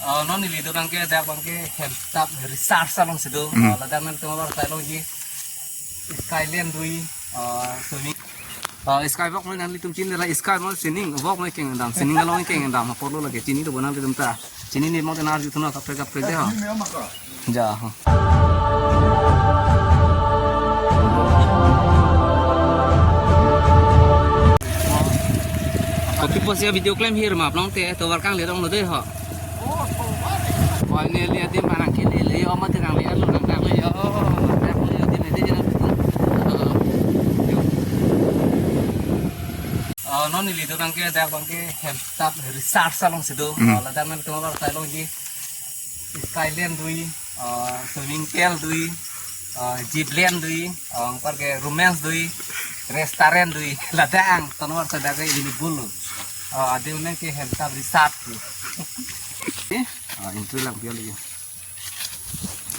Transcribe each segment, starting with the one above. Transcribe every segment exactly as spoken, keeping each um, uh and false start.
Oh, non neli do abangke, dak abangke Hemtap Resort alongsi do. Hmm. Oh, ladak nangtum abar ta longji. Skyland dui, oh, swimming. Oh, skywalk mo nanglitum chinine la, sky mo sining, walk mo kengdam, sining along kengdam, apor lo lake chini do bo nanglitum ta. Chinine mo te nar jutuna kaprek kaprek dei ho. Ja ho. Kopi pusi a-video klem hir ma plong te, tovar kanglerong lo dei ho. Koi ne le adim manang ke le le yo ma te kangler lo nang nang le yo. Nang le yo adim ne dei nang. Oh, non neli do abangke, dak abangke Hemtap Resort alongsi do. Hmm. Oh, ladak nangtum abar ta longji. Skyland dui, ah, swimming pool dui, ah, jeep land dui, ah, anparke romance dui, restaurant dui, ladak angton abar ta dak ke available lo. Ah, adim nangke Hemtap Resort dui. Eh, ah, entry lang piali.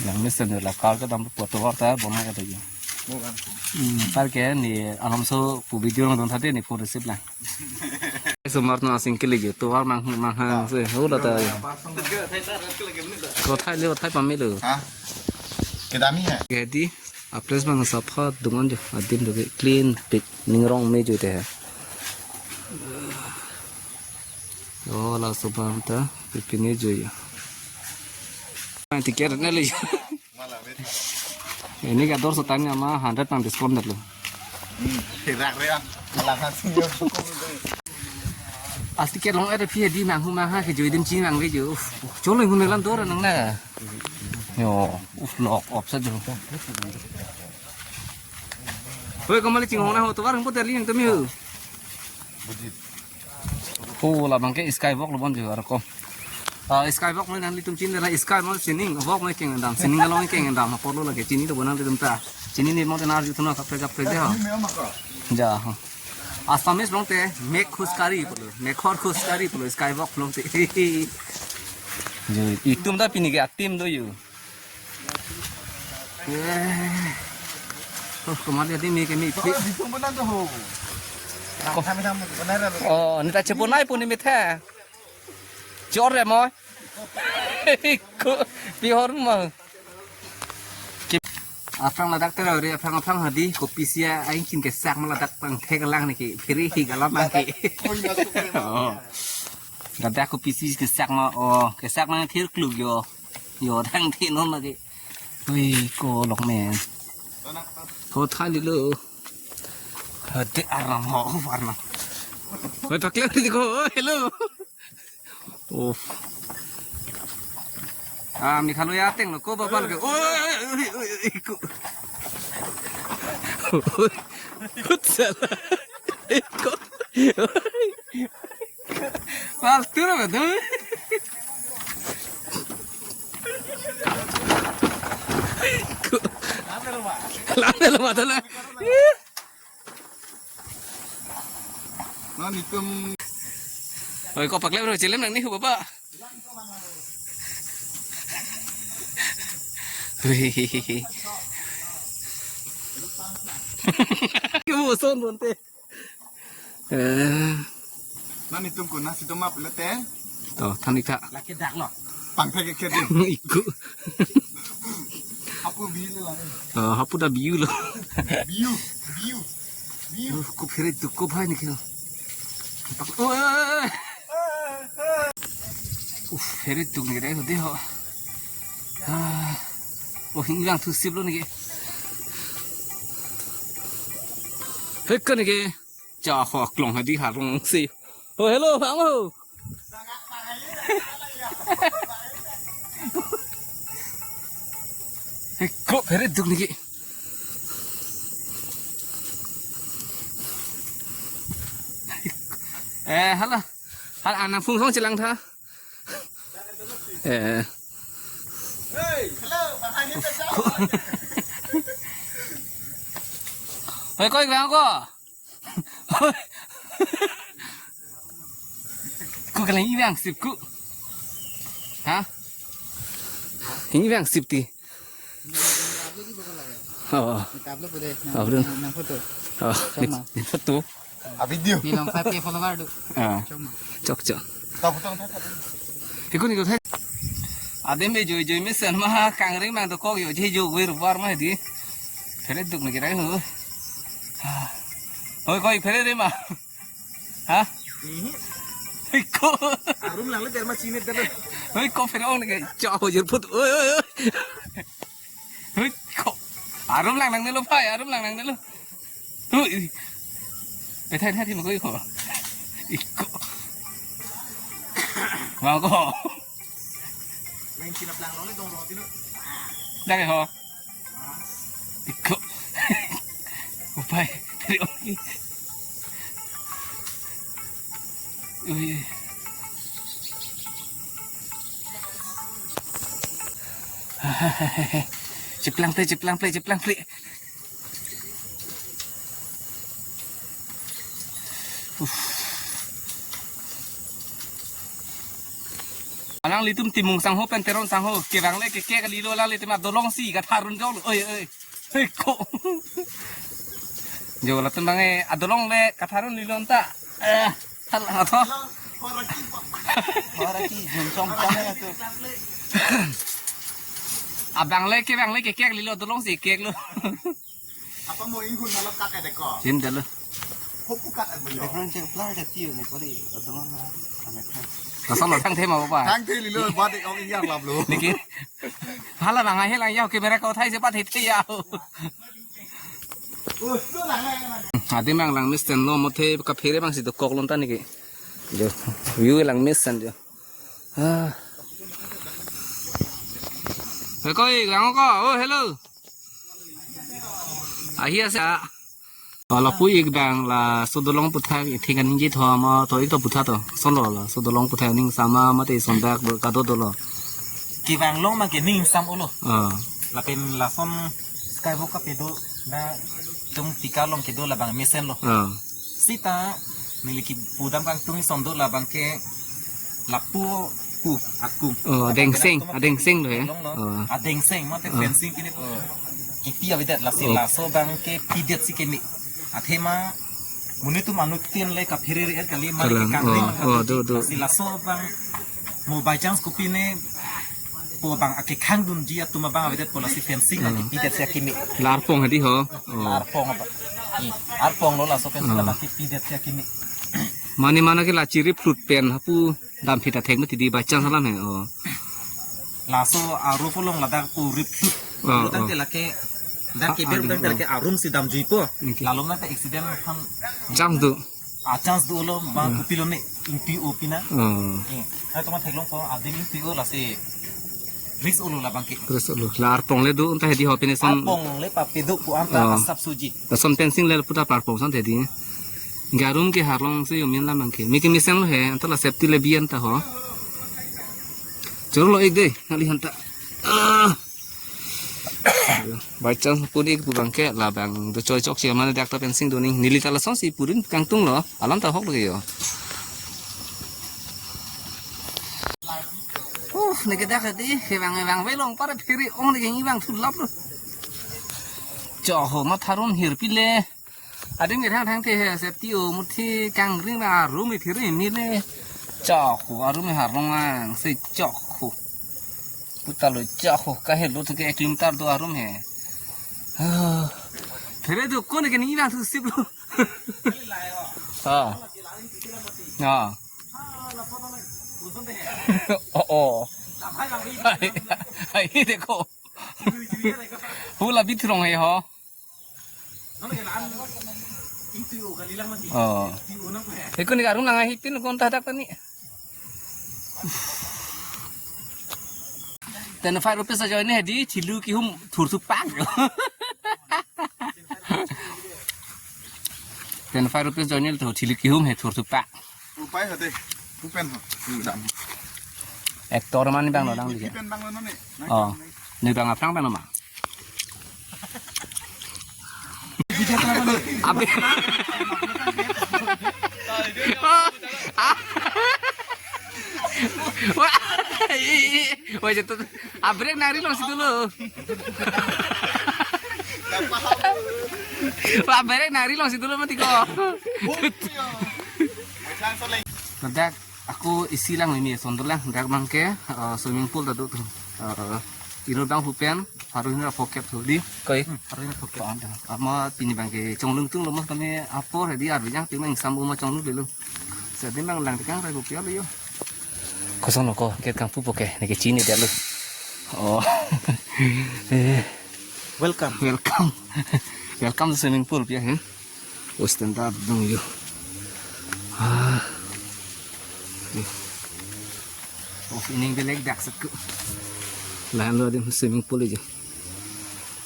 Yang mesen la car kedam pu tovar ta bonai kata ji. Hmm, anparke ne alomso pu video nangdun tha dei ne phone receive lang. Sumar no asing kili ji, tovar mang mang ha se, ho la ta. Kothai le, kothai pamelo. Ha? Kedami hai. Kedi, a-place abang sapha dungan jo, adim do ke clean pik, ning rong me jo te hai. Oh, laso abang ta, pipine jo ya. Ticket ne le. Ini ka dor setangnya ma hundred pang discount dulu. Hmm, tirak re, ah. Malah kasih ya. As ticket long ada pia di manghu mangha ke joi dim chini mang ve jo. Uf, cholo ngun lang dor nang na. Yo, uf, lock off sa jo. Hoi, kamali chinghong na ho, tovar hong po terli yang temi ho. Bujit. Oh, labang ke skywalk lo bon jo arko. Ah, skywalk mo nanglitum chinine la, sky mo sining, walk mo kengdam, sining along kengdam, apor lo lake chini do bo nanglitum ta. Chinine mo te nar jutuna kaprek kaprek dei ho. Ja ho. Assamese long te, mek khuskari pulo, mekhor khuskari pulo, skywalk long te. Jo, itum ta pini ke a-team do yo. Eh. Oh, kemari tadi mi kemi. Oh, di pun benar tu ho. Ko- Kami sama benar lah. Oh, ne ta chepunai pu ne mitha. Chor re mo. Ko pihor mo. Kip. Aphrang ladak te re, aphrang aphrang hadi, kopisi a-ingchin kesak ma ladak pangthek lang ne ke, phiri hi galam lang ke. Koi masuk ke. Oh. Ladak kopisi kesak ma, oh, kesak ma thir kluk yo. Yo, thang thi non lagi. Ui, ko lok men. Ko thali lo. Hadi arnam ho, arnam. Ko thakle di ko, oh, hello. Oh. Ah, Meghalaya ateng lo, ko babal ke. Oi, oi, oi, oi, oi, ko. Oi, kutsala. Ko. Paltu lo betul. Lande lo mata na. Non itum. Oi, ko paklem ro, chilem nang ni hu baba. Wih. Kamu son bonte. Eh. Non itum kuna situ map lete. To, thanik tha. Laki dak lo. Pangthek ke kedi. Iku. Hapu bi le lang. Oh, hapu da biu lo. Biu, biu, biu. Uh, ko phere tu ko bhai ni kilo. Pak, oh, eh, eh, eh. Uf, phere tu ni dei, dei ho. Ah. Oh, hing lang thu sip lo ni ke. Hek ka ni ke. Cha ho klong hadi harong si. Oh, hello, bang ho. Ko phere duk ni ke. Eh, hala. Hala, anang phung song chelang tha. Eh. Hey, hello, bang. Hoi, koi bang ko. Ko kalang ibang sip ko. Ha? Ini ibang sip ti. Oh. Tablo pwede. Tablo. Nang photo. Oh, ni, ni photo. A video. Ni long five K follower do. Ah. Chok ma. Chok, chok. Tablo tong tha. Iko ni ko thai. Adim me joi joi mesen ma kangring mang dokok yo je jo wir war ma di. Phere duk ne kirai ho. Hoi koi phere re ma. Ha? Hoi ko. Arum lang le der ma chini der. Hoi ko phere ong ne ke cha ho jir put. Oi oi oi. Hoi ko. Arum lang nangne lo pai, arum lang nangne lo. Hui. Pe thai thai di ma koi ko. Iko. Ma ko. Main chinap lang lo le dong ro tino. Dak ho. Iko. Upai. Ui. Cheplang ple, cheplang ple, cheplang ple. Uff. Alanglitum Timung sangho pen Teron sangho kevang le keke kalilo, alanglitum adolong si katharun jok. Oi, oi. Hei, ko. Jo, latum bang e, adolong le katharun lilo anta. Eh, hal, atho. Ora ki jun chom chom ya tu. Abang le kevang le keke kalilo, adolong si kek lo. Apa mo inghun nalo kat ada ko? Jin dalo. Hopu kat ada mo. Ekran ceng plar ada tiu ne kori, adolong na kami kan. Kasal lo thang the ma ba. Thang the lilo, ba de ong ingyar lap lo. Niki. Hala bang ahe lang yau, camera ko thai se pat hit ya. Adim mang lang mesen lo, mothe kaphere bang si dokok lo anta niki. Jo, view lang mesen jo. Ah. Hei koi, gang ko. Oh, hello. Ahi ase. Lapu ik bang laso adolong aputhak ithik kaningje tho ma, to ik to aputha to. Son lo laso adolong aputhak ning sama mate sondak do kado dolo. Kevang long ma ke ning sam ulo. Ah. Lapen lason skywalk kapedo na tung tika along kedo labang mesen lo. Ah. Sita neli kipu dam kangtung ison do labang ke lapu pu akung. Oh, adengseng, adengseng lo ya. Long lo. Oh. Adengseng mate fencing pine, oh, kipi avedet lasi laso abang ke pidet si keme. Athema monit atum anuttin le kaphere re kali ma. Kalang. Kangring. Oh, oh, do, do. Lasi laso abang mo by chance kopine po abang akekhang dunji atum abang avedetpo, lasi fencing lake pidet si akeme. La arpong hadi ho. Oh. La arpong abang. Arpong lo laso fencing abang ke pidet si akeme. Mane mane ke la chiri phlut pen hapu dam phita thek mati di by chance alam he. Oh. Laso aru polong ladak pu rip phlut. Oh, oh. Dang te lake, dang ke ber dang te lake arum si damjuipo. Okay. Lalo na te accident kan. Chance do. A chance dolo, bang kopilo ne ingtui-o pina. Oh. Eh, hai toma theklongpo, adim ingtui-o lasi risk ulo labang ke. Risk ulo. La arpong le do, anta hedi ho pine son. Arpong le papedo pu anta asap suji. Son fencing le puta arpong son hedi. Garum ke harlong si umin lam bang ke. Miki mesen lo he, anta la safety le bian ta ho. Choro lo ik de, nali hanta. Ah. By chance puni pu bang ke labang do choi chok si mane dak ta fencing do ning neli ta lason si purin kangtung lo alam ta hok lo yo. Uh, ne ke dak di kevang kevang velong para phiri ong ne ke ibang thulap lo. Cho ho matharun hirpi le. Adim ke thang thang the he safety o muthi kangring na arum ithiri mile. Chok ho arum harlong ang se chok ho. Puta lo chok ho kahelo thu ke ek kilometer do arum he. Ah. Phere do kone ke ni lang thu sip lo. Ah. Ah. Oh, oh. Hai, hai, dekho. Hula bitrong hai ho. Oh. Ekon ni arung lang ahi pin kon ta dak tani. Ten five rupees ajoine di thilu kihum thurthupak. Ten five rupees ajoine to thilu kihum he thurthupak. Upai hade. Upen ho. Udam. Actor mane bang lo lang di. Upen bang lo ne. Oh. Ne bang aphrang bang lo ma. Abe. Wah. Wah, jatuh. Abrek nari long si dulu. Wah, abrek nari long si dulu mati ko. Ledak. Ako isi lang ini sondol lang dak abang ke, eh, swimming pool ta do tu. Eh, inut abang hu pen, pharo hini ra phokep tu di. Koi. Hmm, pharo hini ra phokep. Ama pini abang ke chonglung tung lo mas kami apor di arvi jang ting nang sam uma chonglung dulu. Sadi abang lang tekang rai kopi lo yo. Kosong lo ko, ke kang pupo ke, neke chini dia lo. Oh. Eh. Welcome. Welcome. Welcome to swimming pool ya, hmm? Oh, standard dong yo. Ah. Oh, ining belek dak satu. Lahan lo adim swimming pool aja.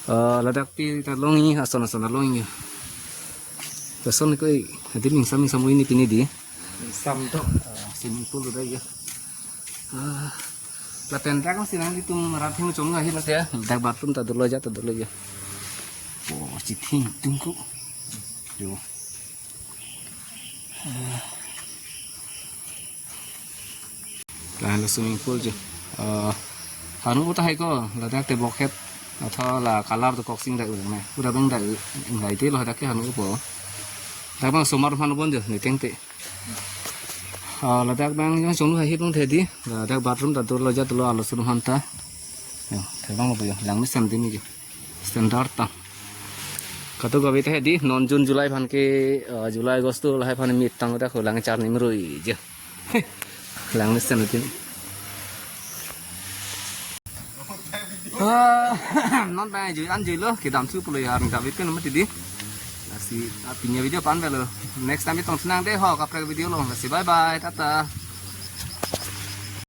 Ah, ladak pi ta long ini, ason ason long ini. Ason ko, adim ingsam ingsam ini pini di. Ingsam to. Ah, swimming pool udah ya. Ah. Lapen dak si nanglitum rat hing chong ahi mas ya. Dak bathroom ta dolo ja, ta dolo ja. Oh, chithing tungku. Yo. Lahan lo swimming pool jo. Eh, hanu uta hai ko, ladak te bokhet. Atha la color to koksing dak udah ne. Udah bang dak, ngai te lo dak ke hanu po. Dak abang somar hanu bon jo, ni teng te. Ah, ladak abang yang chonglu hai hip long thedi. Ladak bathroom ta dolo ja dolo alo sunu hanta. Yo, thebang lo yo, lang mesen dini jo. Standard ta. Katu gavi thedi, non June July aphan ke, ah, July August to lahai aphan mit tang dak ko lang charni merui je. Lang mesen dini. Ah, non abang jui an jui lo, kedam thu pulo ya, ring David kan mati di. Lasi, ah, pini avideo pu-an avelo. Next time tong thenang dei ho, kaprek video lo. Lasi, bye bye, tata.